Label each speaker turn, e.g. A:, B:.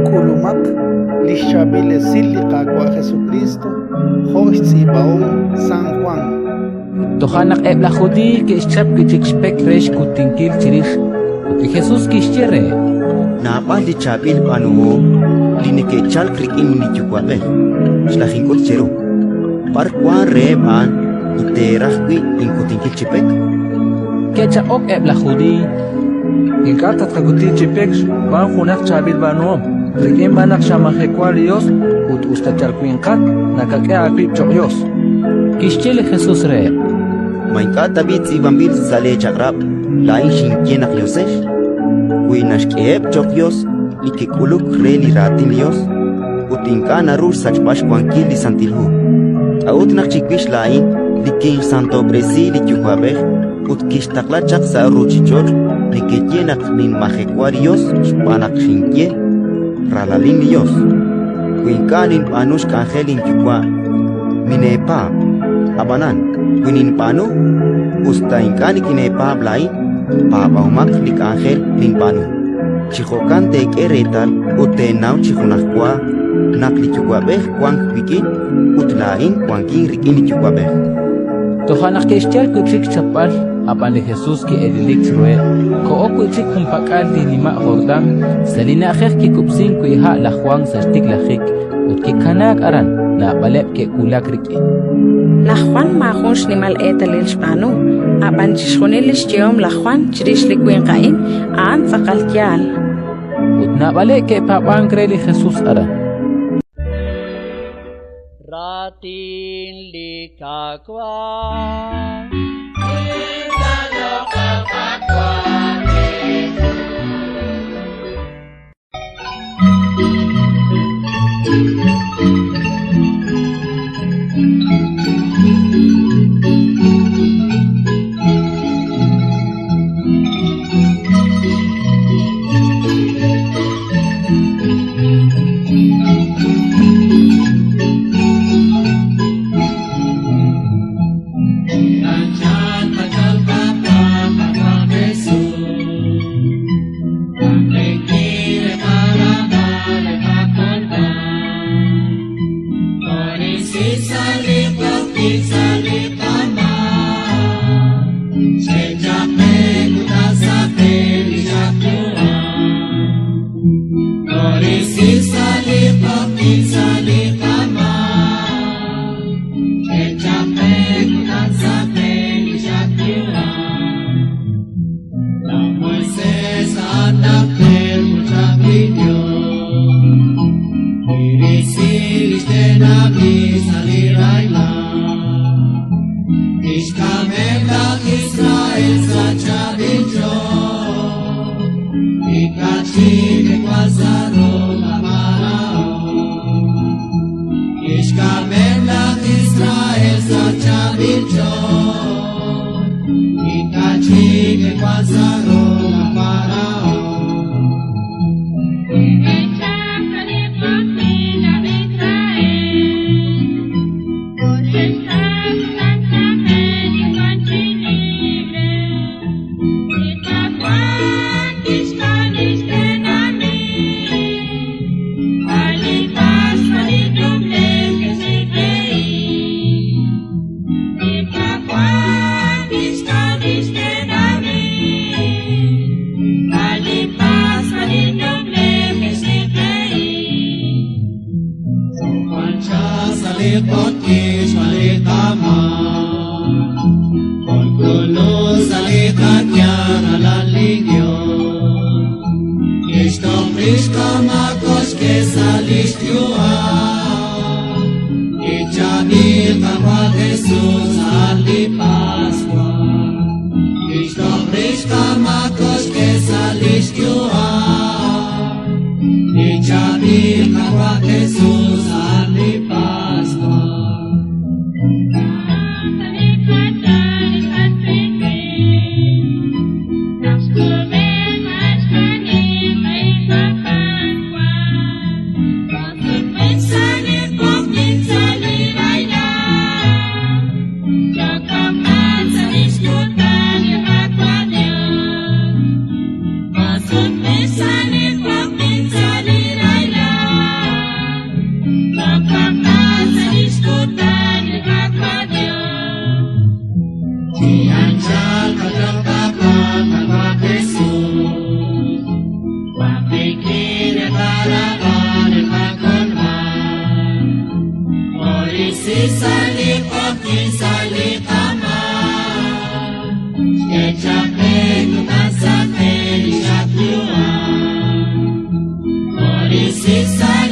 A: K'ulumaq li xChaab'il Esil li Qaawa' Jesukriist jo' xtz'iib'ahom San Jwan.
B: Toja' naq eb' laj Judiiy ke'xchap wi' chik xpek re xkutinkil chirix, ut li Jesus kixye reheb':
C: Naab'al li chaab'il b'aanuhom li neke'chalk rik'in li Yuwa'b'ej xlajink'ut cheru. B'ar wank reheb' a'an li teeraj wi' inkutinkil chi pek?
B: Ke'chaq'ok eb' laj Judiiy:
D: Ink'a' tatqakuti chi pek xb'aan junaq chaab'il b'aanuhom, rik'in b'an naq xamajewa li Yos ut us ta yal winqat, nakak'e aawib' cho'q Yos.
B: Kixye li Jesus reheb':
C: Ma ink'a' tab'i' tz'iib'anb'il sa' leechaq'rab' laa'in xinye naq yosex? Wi naxk'eheb' cho'q yos li ke'k'uluk re li Raatin li Yos, ut ink'a' naru xsachb'al xwankil li Santil Hu, k'a'ut naq chiwix laa'in li kinsantob'resi li Yuwa'b'ej ut kixtaqla chaq sa' ruuchich'och' nekeye naq ninmajewa li Yos xb'aan naq xinye: Ralalin li Yos? Wi ink'a' ninb'aanu xk'anjel linYuwa', mineepaab'. Ab'anan wi ninb'aanu, us ta ink'a' nikineepaab' laa'in, paab'ahomaq li k'anjel ninb'aanu. Chi jo'kan teek'e reetal ut teenaw chi junajwa naq li Yuwa'b'ej wank wik'in ut laa'in wankin rik'in li Yuwa'b'ej.
B: Toja' naq ke'xyal wi' chik xchapb'al, ab'an li Jesus ki'elelik chiruheb', koho wi' chik junpak'al li nima' Jordán, sa' li na'ajej kikub'sink wi' ha' laj Jwan sa' xtiklajik, ut kikanaak aran. Naab'aleb' ke'wulak rik'in.
E: Laj Jwan maajun xnimal eetalil xb'aanu, ab'an chixjunil li xyehom laj Jwan chirix li winq a'in, a'an tz'aqal yaal.
B: Ut naab'aleb' ke'paab'ank re li Jesus aran.
F: Raatin li Qaawa'.
G: Rik'in qarab'al qakolb'al. Orisi sa' li q'oqyink sa' li qamaak. Xk'e chaq qe kutan saqen li xaqyu'am. Orisi sa'